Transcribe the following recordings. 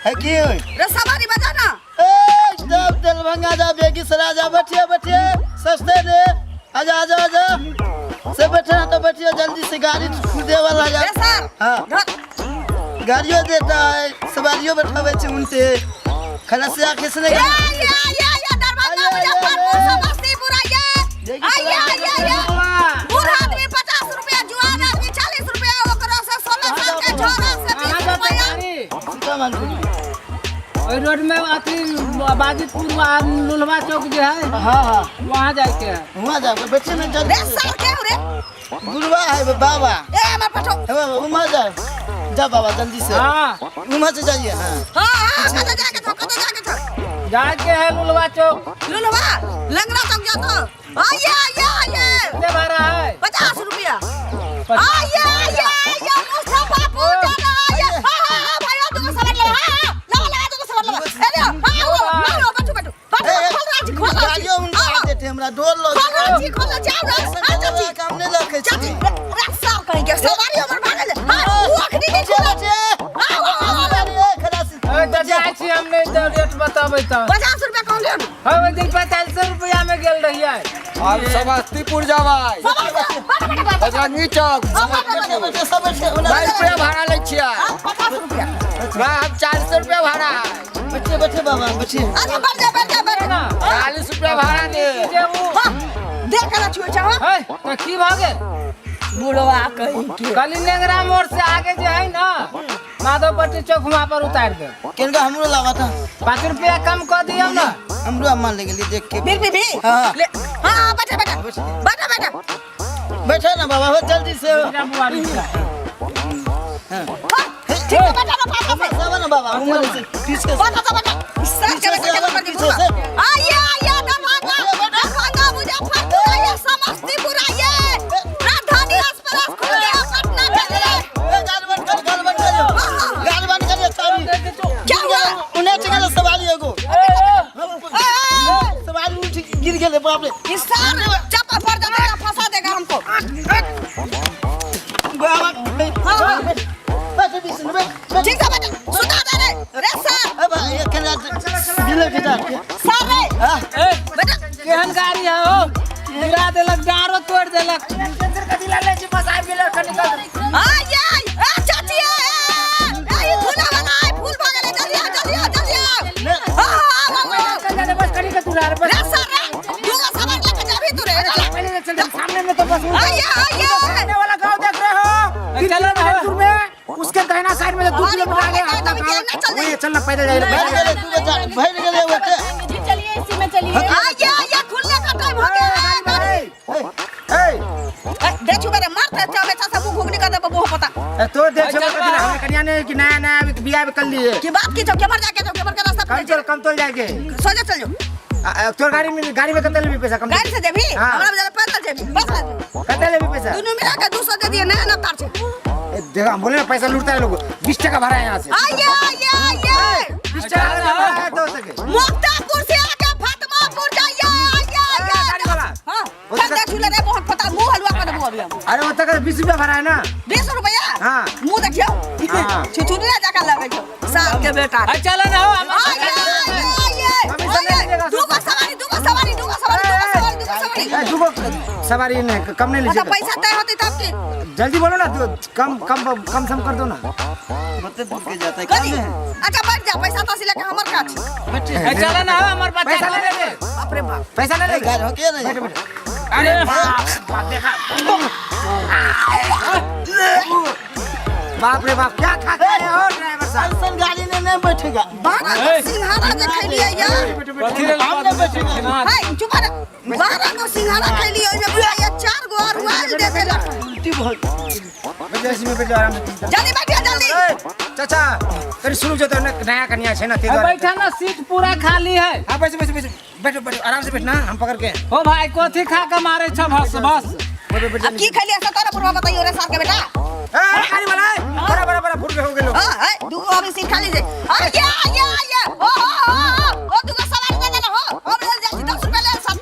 है की होय? रे सवारी बजा ना। ए जब दरभंगा जा बेगूसराय जा, बैठिए बैठिए, सस्ते दे, आजा आजा आजा से बैठे ना तो बैठिए जल्दी से, गाड़ी खुदे वाला जा। रे सर। हाँ। धर। गाड़ियों देता है, सवारियों बैठावे छे उनसे, खलासिया खिसने ए या या या दरभंगा, मुजफ्फरपुर, समस्तीपुर आइए आइए आइए आइए। बूढ़ आदमी 50 रुपया, जुआन आदमी 40 रुपया, ओकरो से 16 साल के छोरा से 20 रुपया। ओहि रोड में अथी बाजितपुर आ लुल्हवा चौक जे है। हाँ हाँ। वहाँ जाके है। वहाँ जाओ, बैठिए ना रे जल्दी। सर के हो रे? गुरुआ है बाबा। ए हमर पठो। हे बाबा, वहाँ जाओ, जा बाबा जल्दी से। हाँ। वहाँ से जाइए। हाँ। हाँ हाँ, कत जाके छो, कत जाके छो? जाके है लुल्हवा चौक। लुल्हवा लंगड़ा चौक जा तो आइए आइए आइए। कितने भाड़ा है? 50 रुपया। आइए आइए आइए, मुजफ्फरपुर जाना आइए। हाँ हाँ हाँ भाई, तुमको समझ लो। हाँ हाँ, लगा लगा, तुमको समझ लो। अरे हाँ हाँ, मारो, बैठो बैठो बैठो। खोल राजी, खोल राजी। गाड़ियों उनका देते, हमरा डोर लो। खोल राजी, खोल राजी, आओ राजी, आओ चाची। काम नहीं रखे। चाची रे साल कहीं के सवारी हमर भागल। हाँ, वो अखनी नहीं खोला। आओ आओ आओ। ए, तऽ जाइ छी हम, नहि तऽ रेट बतेबै तऽ। 50 रुपया कौन ले? हाँ, ओहि दिन 45 रुपया में गेल रहियै। हम समस्तीपुर जबै, बजरंगी चौक। 22 रुपया भाड़ा लै छियै। 50 रुपया। ना, हम 400 रुपया भाड़ा है। बैठिए बैठिए बाबा, बैठिए। अच्छा, बैठ जा, बैठ जा, बैठ जा। 40 रुपया भाड़ा दे। जे उ हाँ, देख कर छुए चाहो। है तऽ की भऽ गेल? बुढ़वा कहीं के। कहली नेंगरा मोड़ से आगे जे है ना माधवपट्टी चौक, वहाँ पर उतार देब। किनका हमरो लावा था। 5 रुपया कम कऽ दियौ ना। हमरो अम्मा ले गेली देख के। बिल भी हाँ। ले। हाँ हाँ, बैठा बैठा बैठा बैठा। बैठो ना बाबा, हो जल्दी से हो। जा बुआ, रुक जा। हाँ, ठीक है, बैठा ना पापा से। सब ना बाबा, उमर से पीछे से। बैठा तो बैठा, सर के पीछे से बेटा के आवा, पकड़ के पीछे से। आइए आइए, दरभंगा दरभंगा, मुजफ्फरपुर आइए, समस्तीपुर आइए, राजधानी एक्सप्रेस खुल गया पटना के लिए। ए, गाड़ी बंद कर, गाड़ी बंद करियो, गाड़ी बंद करियो, चाबी। क्या हुआ? उन्हें चले सवारी एगो। ए, ए, सवारी उठ गिर गेले, बाप रे। इस सर चप्पल पड़ जाएगा, फंसा देगा हमको। बाबा। हाँ हाँ। बैठ बीच में, बैठ। ठीक है, बैठा, सुता दे रे रे सर। ए भाई, ये केना बिल के जा। सर रे। हां। ए, बेटा। केहन गाड़ी है हो, गिरा देलक, डारो तोड़ देलक। आइए ए चाची, ए ए, ए, ये फूला वाला है, फूल भागले, जल्दी आ, जल्दी आ, जल्दी आ। हाँ हाँ, हाँ, हाँ, हाँ। बस कनी के तू रे बस। रे सर रे, दूगो सामान लेके जाबी तू रे। पहले चल, सामने में तो बस आइए आइए। वाला गांव देख रहे हो? चलो ना। दूर में उसके दाहिना साइड में 2 किलोमीटर आगे अपना गाँव वही है, चलना पैदल जाइए। भर गेले तू बच्चा, भर गेले ओते। जी चलिए, इसी में चलिए। आइए आइए, खुलने का टाइम हो गया है गाड़ी। ए, ए, देखू मेरे मारते चाहे चाचा मुंह घुगनी कर दे बबू पता। ए, तो देख चल चल बा। हमें कन्या ने कि नया नया अभी बियाह भी कर लिए। की बात की जो केमर जाके, जो केमर के रास्ता कम पे तोल, कम तोल जाएंगे। सोजा चल जो। तोर गाड़ी में, गाड़ी में कते लेबी पैसा कम? गाड़ी से जेबी? हाँ। हमरा बजाय पैदल जेबी बस। कते लेबी पैसा? दोनों मिला के 200 दे दिए, नया नवतार छे। ए, देखो, हम बोले ना पैसा लूटता है लोग, 20 टका भाड़ा है यहाँ से। आइए आइए आइए। 20 टका भाड़ा है तो हो सके। मुक्तापुर से आके फातिमापुर जाइए, आइए आइए। गाड़ी वाला। हां। वो फिर तो- देख ले रे, बहुत पता मुंह हलवा कर देबो अभी हम। अरे वो तक 20 रुपया भाड़ा है ना। 20 रुपया? हाँ। मुंह देखियो। हाँ। छुछुनी ना जाकर लगे छो साल के बेटा। अरे चलो ना हो हम। आइए आइए आइए। हम इसे नहीं आइए। लीजिएगा। दूगो सवारी, दूगो सवारी, दूगो सवारी, दूगो सवारी, दूगो सवारी। ए, दूगो सवारी नहीं, कम नहीं अच्छा, लीजिएगा। पैसा तय होती तब की। जल्दी बोलो ना, तू कम कम कम सम कर दो ना। बते दूर के जाता है। कथी? काम है। अच्छा बैठ जा, पैसा तो लेके हमर का छै। बैठिए। ए, चलो ना हो हमर बच्चा। पैसा ले ले। बाप रे बाप। पैसा ले ले। गाड़ी होके नहीं। बैठो बैठो। अरे बाप रे बाप, देखा, बाप रे बाप, क्या खा के आए हो ड्राइवर साहब? ऐसन गाड़ी में नहीं बैठेगा। 12 गो सिंघाड़ा जे खैलियै यार। बैठो बैठो। कथी लेल? हम नहीं बैठेगा। हाय, चुप रह। 12 गो सिंघाड़ा खैलियै, ओहिमे बुझाइया 4 गो और उबाल दे देलक। उल्टी बहुत। बैठो, इसी में बैठो आराम से। जल्दी बैठिए जल्दी। ए, चाचा तनी शुरू जो तो नया कन्या छै ना ते ए, दुआरे। बैठा ना, सीट पूरा खाली है। हाँ, बैठो बैठो बैठो बैठो बैठो, आराम से बैठना, हम पकड़ के। हो भाई, कथी खा के मारे छ? बस बस। बैठो बैठो। अब की खैलियै से तोरा बुढ़वा बताइयो रे सार के बेटा। ए, गाड़ी वाला, ए, बड़ा बड़ा बड़ा फुट के हो गेलो। हां है, दूगो अभी सीट खाली छै। आइए आइए आइए। हो हो हो हो, ओ दूगो सवारी दे देना हो, हम ले जाइ छी, 10 रुपया ले सब।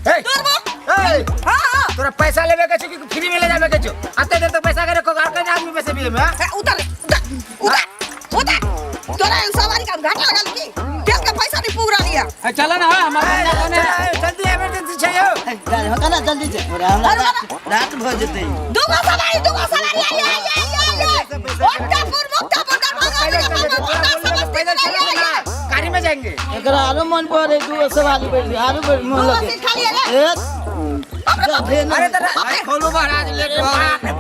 ए, दूर बो। ए, हां हां। तोरा पैसा लेबे के छौ कि फ्री में ले जाबे के छौ? अते देर तक पैसा के रखो, और कहीं आदमी पैसे भी में, हाँ? ए, उतर उतर उतर उतर। तोरा एहन सवारी के हम घाटा लगल की तेल के पैसा नहीं पूरा लिया। ए, चलो ना हमार धंधा कोने है। जल्दी इमरजेंसी चाहिए। गाड़ी होता ना जल्दी से हमरा रात भर जेतै। दुगो सवारी आइए आइए आइए आइए। मुक्तापुर मुक्तापुर दरभंगा मुजफ्फरपुर पैदल समस्तीपुर चलो आइए ना, आइए। गाड़ी में जाएंगे। एकरा आरो मन पड़े दू सवारी बैठ आरो बैठ मन दूगो लगे। सीट खाली है रे। ए जा भेल। अरे तो भाई खोलू महाराज लेट भऽ गेल।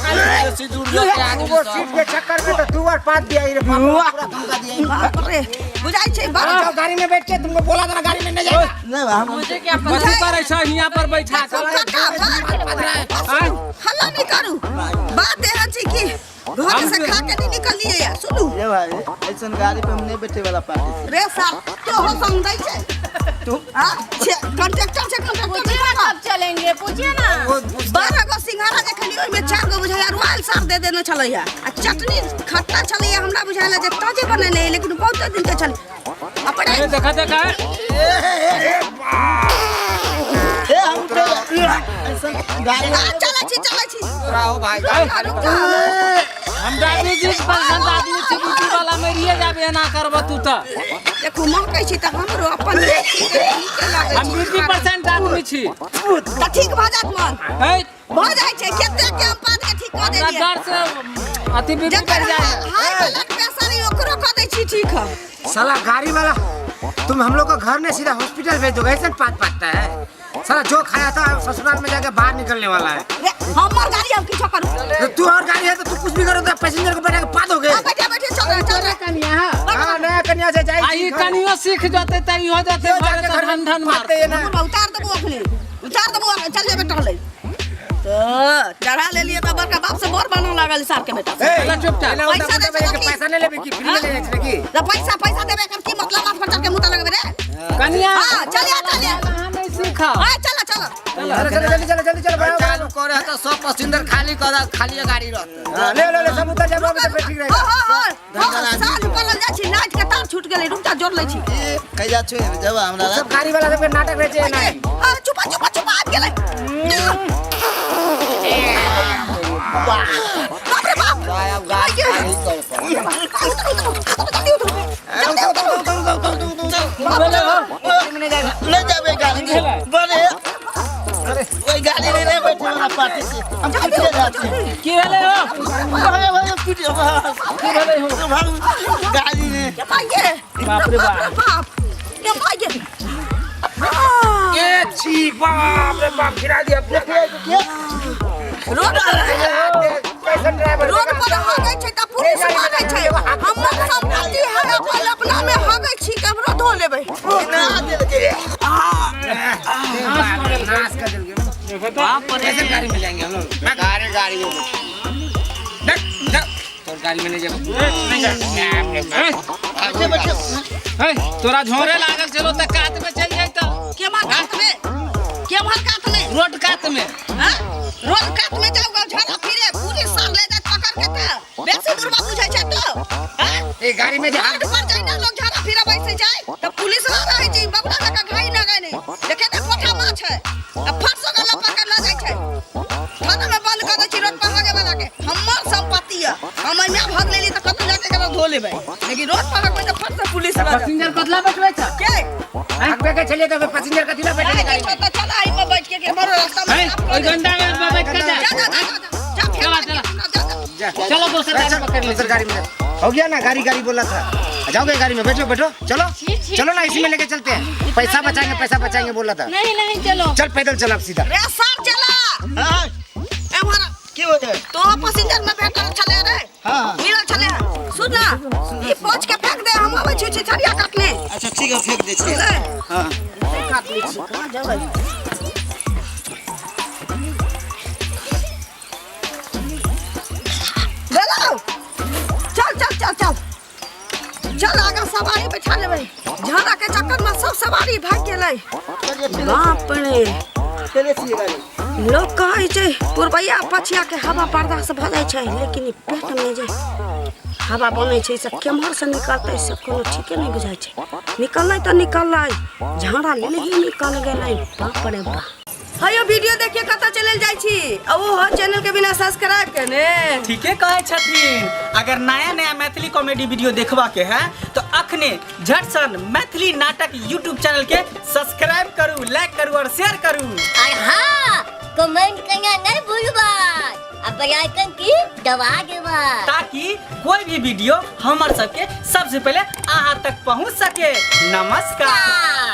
बेसी दूर जाके आदमी वो सब। सीट के चक्कर में तो दू बार पात दिया रे बाप। पूरा धमका दिया। बाप रे बुझाइ छै बड़। जाओ गाड़ी में बैठ के, तुमको बोला था ना गाड़ी में नहीं जाएगा। नहीं हम मुझे क्या कथी करै छ हियां पर बैठा के? काका, बात हल्ला नहीं करू। बात एहन छै कि घर से खा के नहीं निकलिए या सुनू। ये भाई ऐसन गाड़ी पे हम नहीं बैठे वाला पार्टी से। रे साहब तो हो समझै छै तू हां कंडक्टर छै कंडक्टर पूछिए ना कब चलेंगे, पूछिए ना। 12 गो सिंघाड़ा देखली ओहिमे 4 गो बुझाया रुआल सार दे देने छलैया आ चटनी खट्टा छलैया। हमरा बुझायल जे ताजे बनेने है, लेकिन बहुत दिन के छलै अपने। अरे देखा देखा ए हम तो ऐसन गाड़ी आ चलै छी चलै छी। हो भाई गाड़ी रुक जा। हम डायबिटीज परसेंट आदमी छी, बीपी वाला मरिए जाबे एना करब तू त। देखू महकै छी तऽ हमरो अपन नीके लागै हम छै। बीपी परसेंट आदमी छी। तऽ ठीक भऽ जायत मन है भऽ जाइ छै कते के हम पात के ठीक कऽ हमरा देलियै। डर से अथी बीपी जकर बढ़ जाए। हाई ब्लड प्रेशर है ओकरो कऽ दै छी ठीक हम। साला गाड़ी वाला तुम हम लोग को घर में सीधा हॉस्पिटल भेज दोगे। ऐसे पात पाता है साला, जो खाया था ससुराल में जाके बाहर निकलने वाला है। रे हमर गाड़ी हम किछो करू। तो तू और गाड़ी है तो तू कुछ भी करो तो पैसेंजर को बैठा के पा दोगे। आ, बैठे बैठे चल रहे चल रहे। कनिया हाँ नया कन्या से जाए आ ई कनियो सीख जते त ई हो जते भरे त ठन ठन मार। पाते है ना। उतार देबो अखनी उतार देबो अखनी, चल जेबे टहलै तऽ चढ़ा लेलियै तऽ बड़का बाप से बड़ बनऽ लागल सार के बेटा से। ए, चला चुपचाप। एना उल्टा पैसा पुल्टा दे बजे के सकी। पैसा नहीं लेबे की फ्री में ले जाए छे की? तऽ पैसा पैसा देबे कर की मतलब माथ पर चढ़ के मुँह तऽ लगबे रे। कनिया हाँ चलिए चलिए। अहाँ नहीं सीखा। हाँ चलो चलो। चलो चलो जल्दी चलो जल्दी चलो भाई बढ़ाओ, चालू करे है तो सब पैसेंजर खाली कर दे, खाली गाड़ी रहते। हाँ, ले ले ले सब उतर जाओ अभी तो ठीक रहेगा। हाँ हाँ हाँ साँझ पड़ल जाइ छी लाइट के तार छूट गेलै रुक जा जोड़ लै छी। ए कैजा छो जब हमरा सब गाड़ी वाला सबके नाटक रहे छे ना। हाँ चुपा चुपा चुपा आबि गेलै। बाप रे बाप। भाई अब गाड़ी खाली कर पड़े। उतरू उतरू जल्दी उतरू जल्दी उतरू। नहीं जाबे गाड़ी बड़े ओई गाड़ी में नहीं बैठे वाला पार्टी से हम पीछे जाते हैं। की भेलै हो? भाई भाई पीछे की भेलै हो? गाड़ी में माये बाप रे बाप। बाप ये माये। ए छी बाप रे बाप गिरा दिया पूरा। रोड कैसन ड्राइवर रोड पर हगै छै तऽ पुलिस मारै छै। हमर संपत्ति है अपन अपना में हगै छी केकरो धो लेबै। ना देलके। नाश कर देलके। कैसन गाड़ी में जाएंगे हम लोग? गाड़ी गाड़ी में बैठे। देख देख तोर गाड़ी में नहीं जाबो। बैठे बैठे। है तोरा झोरे लागल चलो त कात में चल जाई त। केम्हर कात में केम्हर कात में? रोड कात में। हाँ? रोड कात में जाऊ गाँव झाड़ा फिरे पुलिस सार ले जात पकड़ के तऽ बेसी दूरबा बुझै छै तो हाँ? ए गाड़ी में जा रोड पर जाय ना लोग झाड़ा फिरे बैसे जाय तऽ पुलिस ना रहै छै बगुला जकाँ घाई ना गए नहीं देखे ने कोठा माछ है आ फट से गला पकड़ ल जाइ छै थाना में बंद कर दै छी रोड पर हगे वाला के। हमर संपत्ति है हम एहिमे भाग लेली तऽ कतौ जाके केकरो धो लेबै लेकिन रोड पर हगबै तऽ फट से पुलिस ल जाय पैसेंजर कतला बैठबै छ? के भागबे के चलिए तो पैसेंजर कथी ला बैठे जाय गाड़ी के में? छौ तऽ चल एहिमे बैठ के केम्हरो रास्ता में है साफ कऽ ओइ दे। गंदा में बैठ के जा। जा जा जा जा जा फेर चला, बैठ के चला। जा जा। जा चलो दोसर गाड़ी पकड़ ले। दूसर गाड़ी में हो गया ना। गाड़ी गाड़ी बोला था जाओगे गाड़ी में बैठो बैठो चलो चलो ना इसी में लेके चलते हैं पैसा बचाएंगे पैसा बचाएंगे बोला था। नहीं नहीं चलो चल पैदल चल अब सीधा। रे सार चला हां एम्हर की हो गए? तो पैसेंजर में बैठल छले रे। हाँ। मिलल छले। सुन ना ई पोछ के फेंक दे हम अबै छी छड़िया काटने। अच्छा ठीक है फेंक दे छी। ले। हां काट लै छी कहाँ जेबै? भेलौ चल चल चल चल चल आगा सवारी बैठा लेबै। झाड़ा के चक्कर में सब सवारी भागि गेलै। बाप रे चले छी गाड़ी। लोग कहै छै पुरबैया पछिया के हवा बर्दाश्त भऽ जाइ छै लेकिन ई पेट में जे हवा बनै छै से केम्हर से निकलतै से कोनो ठीके नहि बुझाइ छै। निकललै तऽ निकललै झाड़ा लेलही निकल गेलै। बाप रे बाप। हयो वीडियो देखिए कतऽ चलल जाइ छी आ ओ हो चैनल के बिना सब्सक्राइब केने। ठीके कहै छथिन। अगर नया नया मैथिली कॉमेडी वीडियो देखबा के है तो अखने झटसन मैथिली नाटक यूट्यूब चैनल के सब्सक्राइब करू, लाइक करू और शेयर करू। और हाँ, कमेंट करना नहीं भूलबा आ बेल आइकन की दबा देबा, ताकि कोई भी वीडियो हमर सबके सबसे पहले अहाँ तक पहुँच सके। नमस्कार।